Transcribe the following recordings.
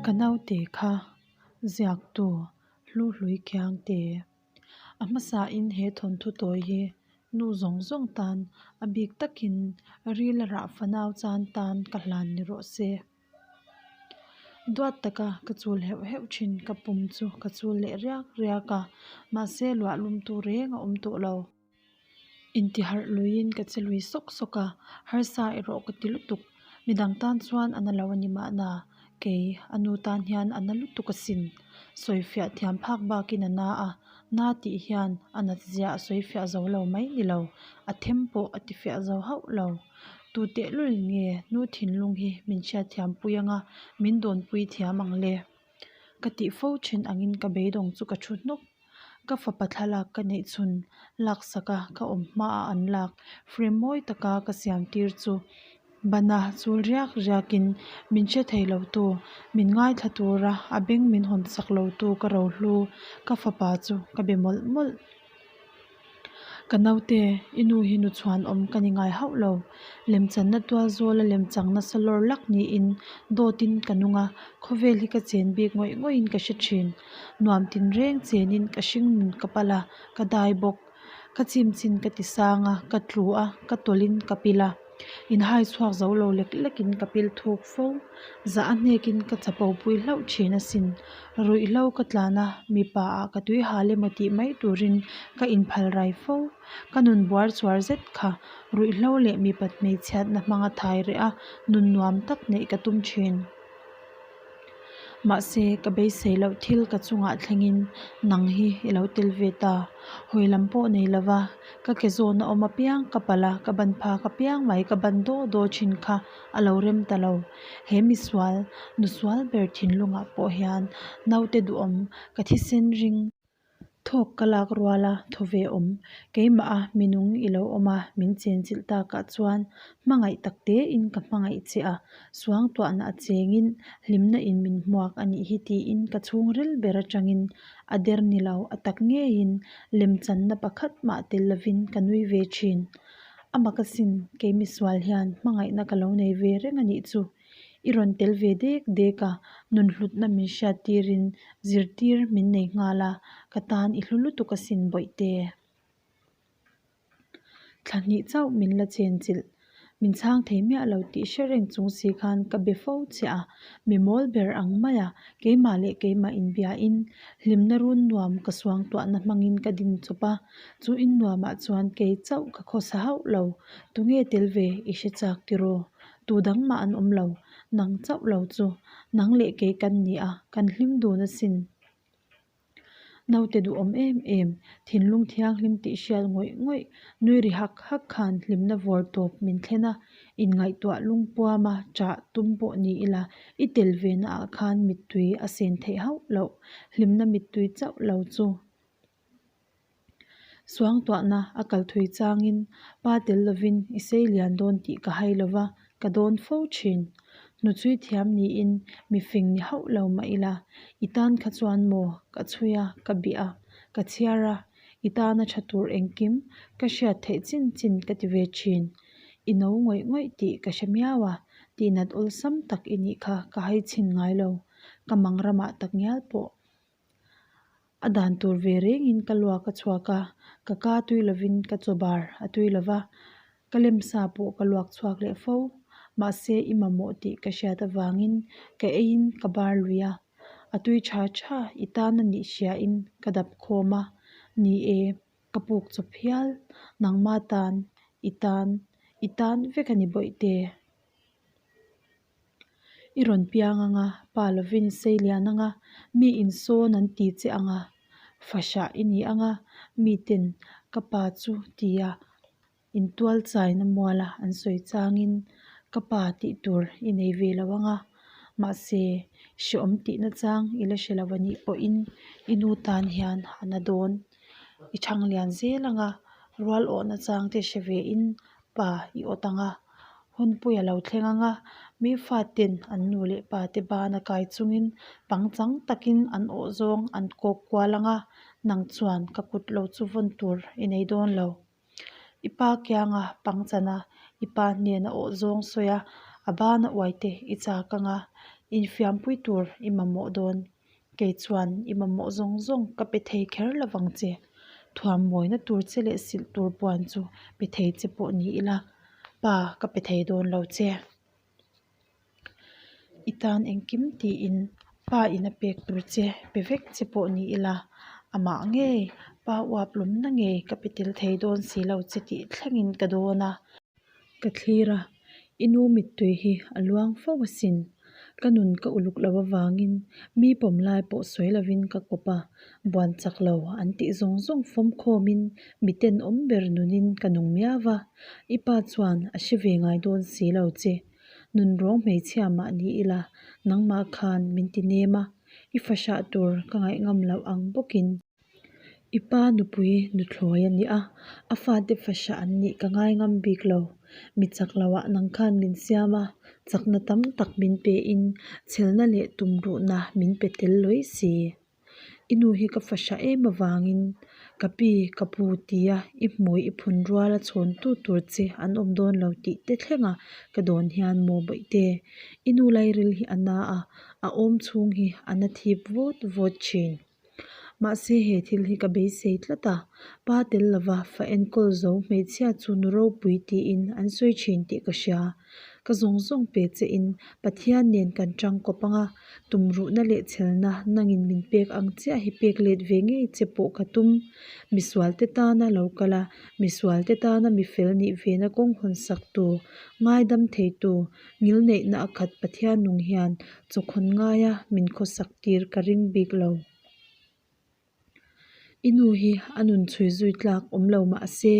Ka naute kha ziaktu Hluhlui Khiangte. A hmasain he thawnthu tawi hi nu zawng zawng tan a bik takin ril a rah fanau chan tan ka hlan ni rawh se. Duat taka ka chul heuh heuh thin ka pum chu ka chul leh riak riak a, mahse luah lumtu reng a awm tawh lo. Intiharh luiin ka che lui sawk sawk a, harsa erawh ka ti lutuk. Midang tan chuan a na lo a ni mahna, kei a nu tan hian a na lutuk asin. Sawifiah thiam phak bakin a na a, na tih hian a nat zia a sawifiah zo lo mai ni lo, a them pawh a tifiah zo hauh lo. Tu tehlul nge nu thinlung hi min hriatthiam pui anga min dawnpui thiam ang le? Ka tih fo thin angin ka beidawng chu ka thu hnawk. Ka fapa thlalak ka neih chhun laksak a ka awm hmaah an lak frame mawi taka ka siam tir chu bana chul riak riakin min hre thei lo tu, min ngaithla tura a beng min hawn sak lo tu ka rohlu ka fapa chu ka be mawlh mawlh. Ka naute, i nu hi nu chhuanawm ka ni ngai hauh lo. Lemchanna tual zawla lemchang nasa lawr lak niin dawtin ka nung a, khawvel hi ka chen bik ngawih ngawih in ka hre thin. Nuam tinreng chenin ka hringnun ka pal a, ka dai bawk. Ka chim chin ka ti sang a, ka tlu a, ka tawlhin ka pil a. Inhai chhuak zo lo lek lekin ka pil thuk fo. Zah a hnekin ka chapo pui hlauh thin asin. Ruihhlo ka tlan a, mipa ah ka tui hal emaw tih mai turin ka inphal rai fo. Ka nun buar chuar zet kha ruihhlo leh mipat hmeichhiatna hmanga thai reh a, nun nuam tak neih ka tum thin. Mahse, ka beisei loh thil ka chungah thlengin nang hi i lo tel ve ta. Hawi lam pawh nei lova, ka ke zawn a awm apiang ka palh a, ka ban phak apiang mai ka ban daw daw thin kha a lo rem ta lo. He misual, nusual ber thinlungah pawh hian naute duhawm ka thisen ring. Thawk ka lak rual a, thaw ve awm. Keimah a minung i lo awm a, min chenchilh takah chuan hmangaih tak tein ka hmangaih che a, suangtuahna a chengin hlimna in min hmuak a nih hi tiin ka chhungril ber atangin a der ni lo a tak ngeiin lemchanna pakhat mah tel lovin ka nui ve thin. A mak asin, kei misual hian hmangaihna ka lo nei ve reng a nih chu. I rawn tel ve dek dek a, nun hlutna min hriat tirin zirtir min nei nghal a, ka tan i hlu lutuk asin bawihte. Thla hnih chauh min la chen chilh. Min chhang thei miah lo tih hre reng chung si khan ka be fo che a, mi mawl ber ang mai a, keimah leh keimah inbiain hlimna run nuam ka suangtuahna hmangin ka din chawp a, chu in nuamah chuan kei chauh ka khawsa hauh lo, tunge tel ve i hre chak tiraw? Tu dang mah an awm lo, nang chauh lo chu nang leh kei kan ni a, kan hlim dun asin. Naute duhawm em em, thinlung thianghlim tih hriat ngawih ngawih, nui ri hak hak khan hlimna vawr tawp min thlen a, inngaihtuah lungpuama chah tum pawh ni ila, i tel ve naah khan mittui a sen theih hauh loh, hlimna mittui chauh lo chu. Suangtuahna a kal thui changin pa tel lovin i sei lian dawn tih ka hai lova, ka dawn fo thin. Hnuchhui thiam niin mi fing ni hauh lo mah ila, i tan kha chuan maw ka chhui a, ka bih a, ka chhiar a, i tana tha tur engkim ka hriat theih chin chin ka ti ve thin. I no ngawih ngawih tih ka hre miau a, tihnat awlsam tak i nih kha ka hai chhin ngai lo, ka mang ramah takngial pawh. A dan tur ve rengin ka luak a chhuak a, ka ka tui lovin ka chaw bar a tui lova, ka lemsa pawh ka luak chhuak leh fo. Mahse i mamawh tih ka hriat avangin ka eiin ka bar lui a, a tui tha tha i tan a nih hriain ka dap khawm a, ni e, ka puk chawp hial, nangma tan, i tan, i tan vek a ni bawihte. I rawn piang anga, pa lovin i sei lian anga, mi insawn an ti che anga, fahrah i ni anga, miten ka pa chu tia intual chaina muala an sawi changin ka pa tih tur i nei ve lo anga, mahse hreawm tihna chang i la hre lo a nih pawhin i nu tan hian a na dawn. I thang lian zel anga, rual awhna chang te hre vein pa i awt anga. Hunpui a lo thleng ang a, mi faten an nu leh pa te ban a kai chungin pangchang takin an awh zawng an kawk kual ang a, nang chuan ka kut lo chu vawn tur i nei dawn lo. I pa kianga pangchan a, i pa hnena awh zawng sawi a, a bana uai te i chak ang a. Infiampui tur i mamawh dawn. Kei chuan i mamawh zawng zawng ka pe thei kher lovang che. Thuam mawina tur che leh silh tur puan chu pe thei che pawh ni ila, pa ka pe thei dawn lo che. I tan engkim tiin pa in a pek tur che pe vek che pawh ni ila, amah ngei pa uap lawmna ngei ka pe tel thei dawn si lo che tih thlengin ka dawn a. Ka thlir a, i nu mittui hi a luang fo asin. Ka nun ka uluk loh avangin mi pawm lai pawh sawi lovin ka kawp a, buan chak lo an tih zawng zawng fawm khawmin mi tenawm ber nunin ka nung miau va, i pa chuan a hre ve ngai dawn si lo che. Nunrawng hmeichhia mah ni ila nangmah khan min ti nem a, i fahrah tur ka ngaih ngam loh ang bawkin. I pa nupui nuthlawi a ni a, a fate fahrah an nih ka ngai ngam bik lo. Mi chak loah nang khan min siam a, chakna tam tak min pein chhelna leh tumruhna min pe tel lawi si. I nu hi ka fahrah em avangin ka pi, ka pu tia i hmui i phun ruala chhawntu tur che an awm dawn lo tih te thlenga ka dawn hian maw bawihte, i nu lairil hi a na a, a awm chhung hi a na thip vawt vawt thin. Mahse he thil hi ka beisei tlat a, pa tel lova fa enkawl zo hmeichhia chu nu ropui tiin an sawi thin tih ka hria. Ka zawng zawng pe che in Pathian nen kan tang kawp ang a, tumruhna leh chhelna nangin min pek ang chiah hi pek let ve ngei che pawh ka tum. Misualte tana lo kal a, misualte tana mifel nih vena kawng hawn sak tu, ngaidam theitu, ngilneihna a khat Pathian nung hian chawkhawn ngaia min khawsak tir ka ring bik lo. I nu hi a nun chhui zui tlak awm lo mah se,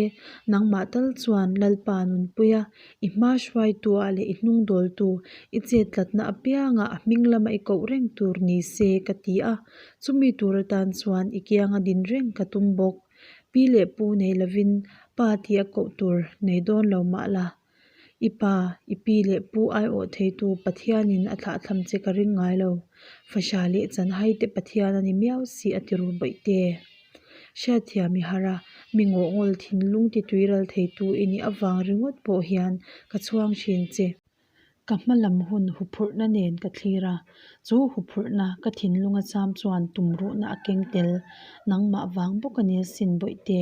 nangmah tal chuan Lalpa nunpuia i hma hruaitua leh i hnung dawltu i chet tlatna apianga a hming lama i koh reng tur ni se ka ti a, chumi tur atan chuan i kianga din reng ka tum bawk. Pi leh pu nei lovin pa tia koh tur nei dawn lo mah la. I pa, i pi leh pu aiawh theitu Pathianin a thlahthlam che ka ring ngai lo. Fahrah leh chanhai te Pathian a ni miau si a ti ru bawihte. Hriatthiam i har a, mi ngawhngawl thinlung ti tuiral theitu i nih avang ringawt pawh hian ka chhuang thin che. Ka hma lam hun huphurhna nen ka thlir a, chu huphurhna ka thinlunga cham chuan tumruhna a keng tel nangmah vang bawk a nia sin bawihte.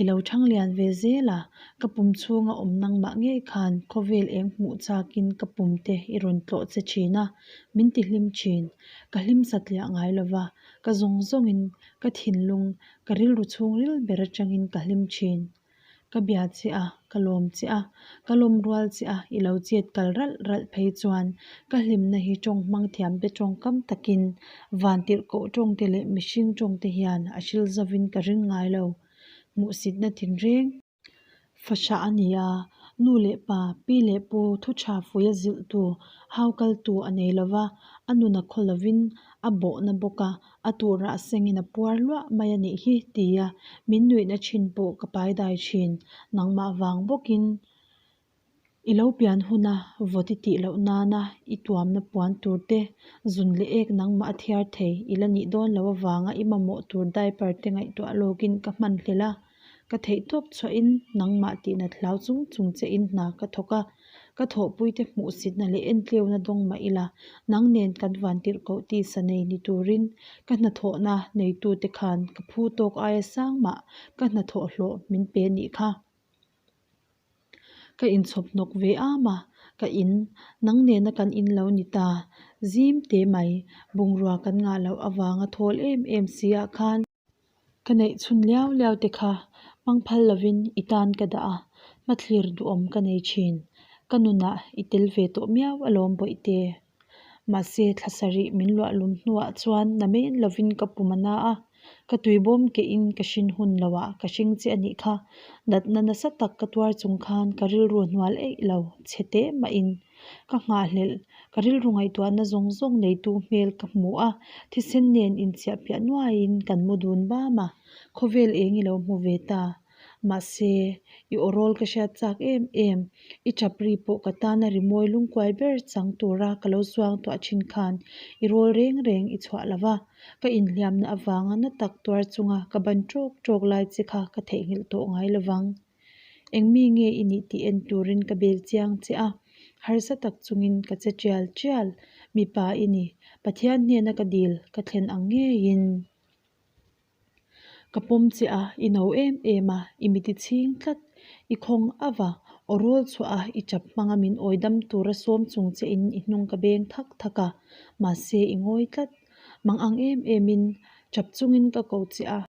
I lo thang lian ve zel a, ka pum chhunga awm nangmah ngei khan khawvel eng hmuh chakin ka pum te i rawn tlawh che thin a, min ti hlim thin. Ka hlim satliah ngai lova, ka zawng zawngin, ka thinlung, ka rilru chhungril ber atangin ka hlim thin. Ka bia che a, ka lawm che a, ka lawm rual che a, i lo chet kal ralh ralh phei chuan ka hlimna hi tawng hmang thiam te tawngkam takin vantirhkoh tawngte leh mihring tawngte hian a hril zovin ka ring ngai lo. Hmuhsitna thinreng. Fahrah a ni a, nu leh pa, pi leh pu thu tha fuia zilhtu, hau kaltu a nei lova, a nun a khaw lovin a bawhna bawk a, a turah a sengin a puar luah mai a nih hi tia min nuihna thin pawh ka pai dai thin. Nangmah vang bawkin i lo pian huna vawt i tih loh nana i tuamna puan tur te, zun leh ek nangmah a thiar thei i la nih dawn loh avanga i mamawh tur diaper te ngaihtuah lawkin ka hman hlel a. Ka theihtawp chhuahin nangmah tihnat hlau chung chung che in hna ka thawk a, ka thawhpuite hmuhsitna leh entleuna dawng mah ila, nang nen kan vantirhkoh tisa nei ni turin ka hnathawhna neitute khan ka phu tawk aia sang mah ka hnathawh hlawh min pe nih kha. Ka inchhawp hnawk ve am a, ka in, nang nena kan in lo ni ta, zim te mai, bungrua kan ngah loh avanga thawl em em si ah khan, Ka neih chhun liau liau te kha hmang phal lovin i tan ka dah a, hmathlir duhawm ka nei thin. Ka nunah i tel ve tawh miau alawm bawihte. Mahse thla sarih min luah lum hnuah chuan na men lovin ka pum a na a, ka tuibawm kehin ka hrin hun loah ka hring che a nih kha. Natna nasa tak ka tuar chung khan ka rilru hnual eih lo chhe teh mahin Ka nghahhlelh, ka rilru ngaihtuahna zawng zawng neitu hmel ka hmu a, thisen nen inchiah piah nuaiin kan mu dun bam a, khawvel eng i lo hmu ve ta. Mahse, i aw rawl ka hriat chak em em, i tap ri pawh ka tana rimawi lungkuai ber chang tura ka lo suang tuah thin khan i rawl reng reng i chhuah lo va, ka inhliamna avanga na tak tuar chunga ka ban tawk tawk lai che kha ka theihnghilh tawh ngai lovang. Eng mi nge i nih tih en turin ka bel chiang che a. Harsa tak chungin ka che tial tial. Mipa i ni. Pathian hnena ka dil ka thlen ang ngeiin. Ka pawm che a, i no em em a, i miti chhing tlat. I khawng ava, aw rawl chhuah a, i chap hmanga min awi dam tura sawm chung che in i hnung ka beng thak thak a, mahse i ngawi tlat. Mang ang em em in chap chungin ka ko che a.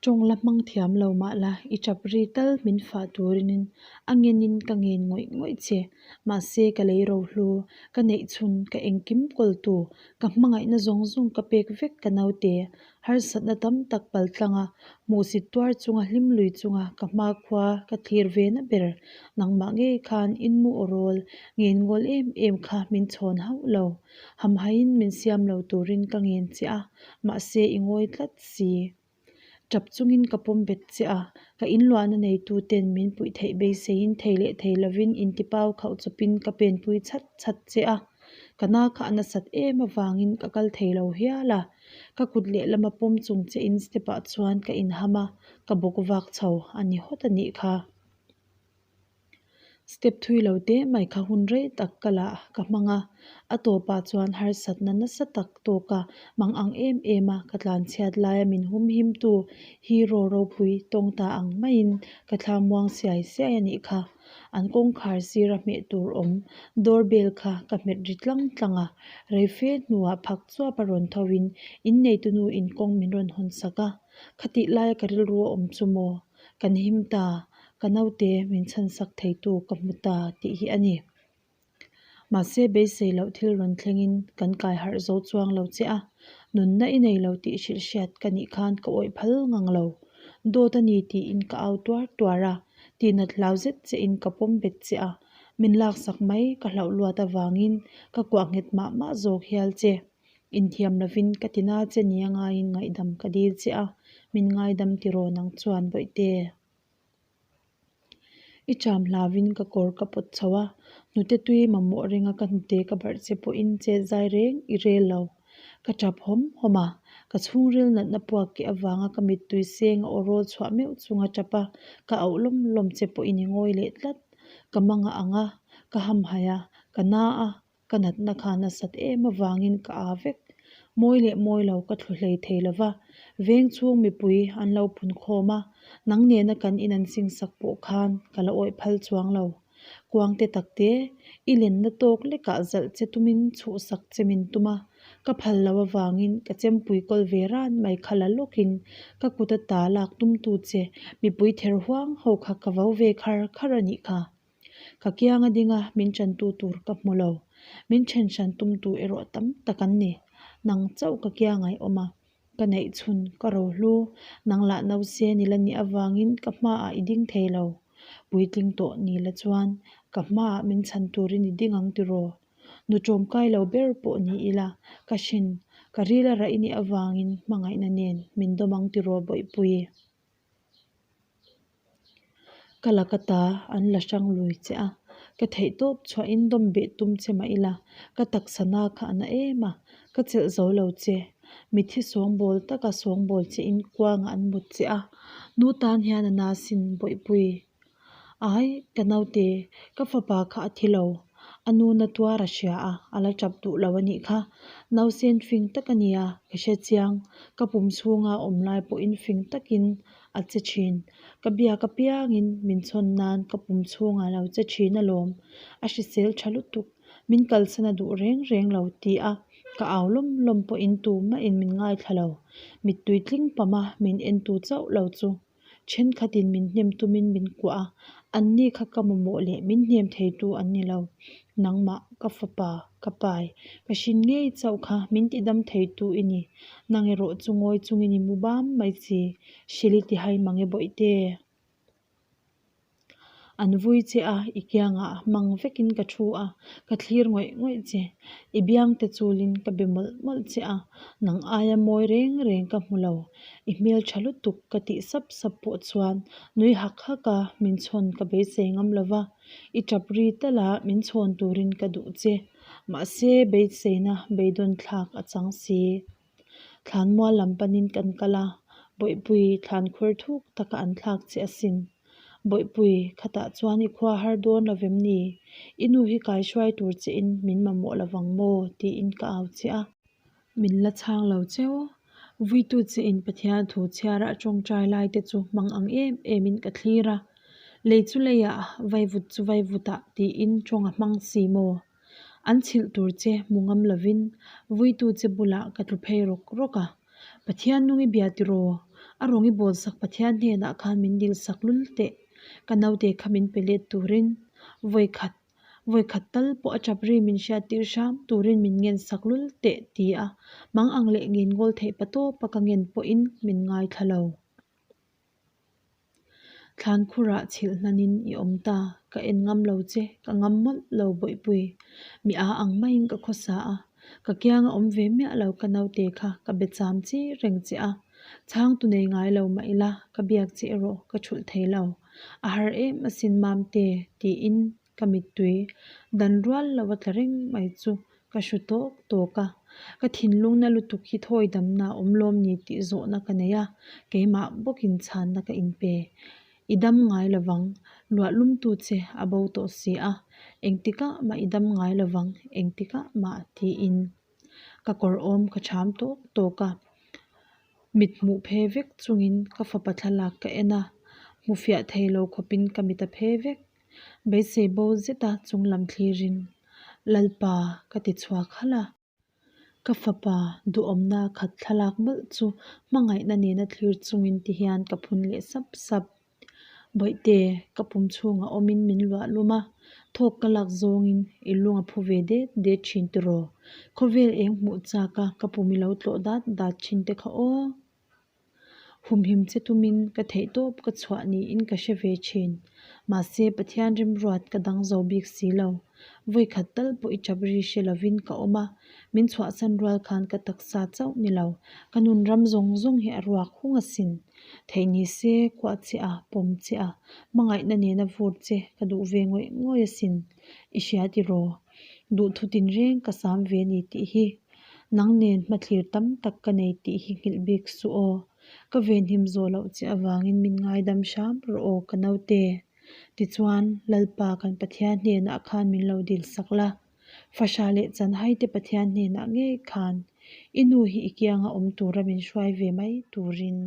Tawng la hmang thiam lo mah la, i chap ri tal min fah turin a ngenin ka ngen ngawih ngawih che. Mahse ka lei rohlu, ka neih chhun, ka engkim kawltu, ka hmangaihna zawng zawng ka pek vek ka naute. Harsatna tam tak paltlanga, hmuhsit tuar chunga hlim lui chunga ka hmakhua ka thlir ve na ber. Nangmah ngei khan inmu aw rawl, ngen ngawl em em kha min chhawn hauh lo. Hamhaiin min siam lo turin ka ngen che a, mahse i ngawi tlat si. Tap chungin ka pawm bet che a, ka inluahna neitu ten min puih theih beiseiin thei leh thei lovin intipau khauh chawpin ka penpui chhat chhat che a. Ka na kha a nasat em avangin ka kal thei lo hial a, ka kut lehlama pawm chung che in step ah chuan ka inham a, ka bawk vak chho a ni hawt a nih kha. Step thui lo te mai kha hun rei tak ka lah ka hmang a, a tawpah chuan harsatna nasa tak tawk a mang ang em em a, ka tlanchhiat laia min hum him tu hero ropui tawng ta ang maiin ka thla muang siai siai a nih kha. An kawngkhar sira hmeh tur awm door bell kha ka hmet ri tlang tlang a, rei fe hnuah phak chuap a rawn tho in inneitu nu in kawng min rawn hawn sak a, khatih laia ka rilru a awm chu maw? Kan him ta, ka naute min chhansak theitu ka hmu ta tih hi a ni. Mahse beisei loh thil rawn thlengin kan kai harh zo chuang lo che a, nunna i nei lo tih hrilh hriat ka nih khan ka awih phal ngang lo. Dawt a ni tiin ka au tuar tuar a, tihnat hlau zet che in ka pawm bet che a, min laksak mai ka hlauh luat avangin ka kuah nghet mah mah zawk hial che. Inthiam lovin ka ti na che nia ngaiin ngaihdam ka dil che a, min ngaidam tiraw nang chuan bawihte. I cham hlavin ka kawr ka pawt chho a, hnute tui mamawh ringa ka hnute ka barh che pawhin chet zai reng i rel lo. Ka tap hawm hawm a, ka chhungril natna puak keh avanga ka mittui seng a aw rawl chhuah meuh chunga tap a, ka auh lawm lawm che pawhin i ngawi leh tlat. Ka manga ang a, ka hamhaih a, ka na a, Ka natna kha nasat em avangin ka aa vek. Mawi leh mawi lo ka thlu hlei thei lo va, veng chhung mipui an lo pun khawm a, nang nena kan in an singsak pawh khan ka la awih phal chuang lo. Kuangte takte, i lenna tawk lekah zalh che tumin chhuhsak che min tum a, ka phal lo avangin ka chempui kawl ve ran mai kha la lawkin ka kut ata lak tumtu che mipui ther huang ho kha ka vo ve khar khar a nih kha. Ka kiang a ding a, min chantu tur ka hmu lo. Min then hran tumtu erawh tam tak an ni. Nang chauh ka kiang a i awm a, ka neih chhun ka ro hlu. Nang lah nause ni la nih avangin ka hmaah i ding thei lo. Puitling tawh ni la chuan ka hmaah min chhan turin i ding ang tiraw? Nu ṭawmkai lo ber pawh ni ila, ka hrin, ka ril a rah i nih avangin hmangaihna nen min dawm ang tiraw Bawihpui? Ka laka ta an la hrang lui che a, ka theih tawp chhuahin dawm beh tum che mah ila, ka taksa na kha a na em a, ka chelh zo lo che. Mithi sawngbawl taka sawngbawl che in kuangah an mut che a, nu tan hian a na sin bawihpui. Ai, ka naute, ka fapa kha a thi lo. A nu na tuar a hria a, a la tap duh lo a nih kha. Nausen fing tak a nia, ka hre chiang. Ka pum chhunga awm lai pawhin fing takin a che thin. Ka biak apiangin min chhawn nan ka pum chhungah a lo che thin alawm. A hrisel tha lutuk, min kalsan a duh reng reng lo ti a, ka au lawm lawm pawhin tumahin min ngaithla lo. Mittui tling pam a, min entu chauh lo chu. Thenkhatin min hnem tumin min kuah a, anni kha ka mamawh leh min hnem theitu an ni lo. Nangmah, ka fapa, ka pai, ka hrin ngei chauh kha min tidam theitu i ni. Nang erawh chu ngawi chungin i mu bam mai chi, Hril i ti hai mang e bawihte. An vui che a, i kiangah mang vekin ka thu a, ka thlir ngawih ngawih che. I biangte chulin ka be mawlh mawlh che a, nang aia mawi reng reng ka hmu lo. I hmel tha lutuk ka tih sap sap pawh chuan nui hak hak a, min chhawn ka beisei ngam lo va, i tap ri tal a, min chhawn turin ka duh che. Mahse, beiseina beidawn thlak a chang si. Thlanmual lam panin kan kal a, Bawihpui thlan khur thuk taka an thlak che asin. Bawihpui, khatah chuan i khua har dawn lo vem ni? I nu hi kaihruai tur che in min mamawh lovang maw? tiin ka au che a. Min la chhang lo cheu. Vuitu che in Pathian thu chhiara a tawngtai lai te chu hmang ang em em in ka thlir a. Lei chu leiah, vaivut chu vaivutah tiin tawng a hmang si maw? An chhilh tur che hmu ngam lovin vuitu che bulah ka tlu phei rawk rawk a. Pathian nung i bia tiraw? A rawng i bawlsak Pathian hnenah khan min dilsak lul teh. Ka naute kha min pe let turin vawikhat vawikhat tal pawh a tap ri min hriat tir hram turin min ngensak lul teh ti a mang ang leh ngen ngawl theih pa tawpa ka ngen pawhin min ngaithla lo. Thlan khurah chhilh hnanin i awm ta, ka en ngam lo che, ka ngam mawlh lo Bawihpui. Mi a ang maiin ka khawsa a, ka kianga awm ve miah lo ka naute kha ka be cham chi reng che a, chhangtu nei ngai lo mah ila ka biak che erawh ka thulh thei lo, a har em asin Mamte tiin Ka mittui dan rual lo a tla reng mai chu ka hru tawk tawk a, ka thinlung na lutuk hi thawi damna a awm lawm ni tih zawhna ka nei a, keimah bawkin chhanna ka inpe. I dam ngai lovang, luah lumtu che a bo tawh si a, engtikah mah i dam ngai lovang, engtikah mah tiin ka kawr awm ka cham tawk tawk a. Mit hmuh phe vek chungin ka fapa thlalak ka en a, hmu fiah thei lo khawpin ka mit a phe vek. Beisei bo zeta chunglam thlirin Lalpa ka ti chhuak halh a. Ka fapa duhawmna khat thlalak mawlh chu hmangaihna nena thlir chungin ti hian ka phun leh sap sap. Bawihte, ka pum chhungah awmin min luah lum a, thawk ka lak zawngin i lung a phu ve det det thin tiraw? Khawvel eng hmuh chak a ka pum i lo tlawh dat dat thin te kha aw. Humhim che tumin ka theihtawp ka chhuah niin ka hre ve thin. Mahse, Pathian rimruat ka dang zo bik si lo. Vawikhat tal pawh i tap ri hre lovin ka awm a, min chhuahsan rual khan ka taksa chauh ni lo, ka nun ram zawng zawng hi a ruak hung asin. Theih ni se, kuah che a, pawm che a, hmangaihna nena vur che ka duh ve ngawih ngawih asin. I hria tiraw? Duhthu tinreng ka sam ve ni tih hi. Nang nen hmathlir tam tak ka nei tih hi nghilh bik suh aw. Ka venhim zawh loh che avangin min ngaidam hram rawh aw ka naute. Tichuan, Lalpa kan Pathian hnenah khan min lo dil sak la. Fahra leh chanhai te Pathian hnenah ngei khan i nu hi i kianga awm tura min hruai ve mai turin.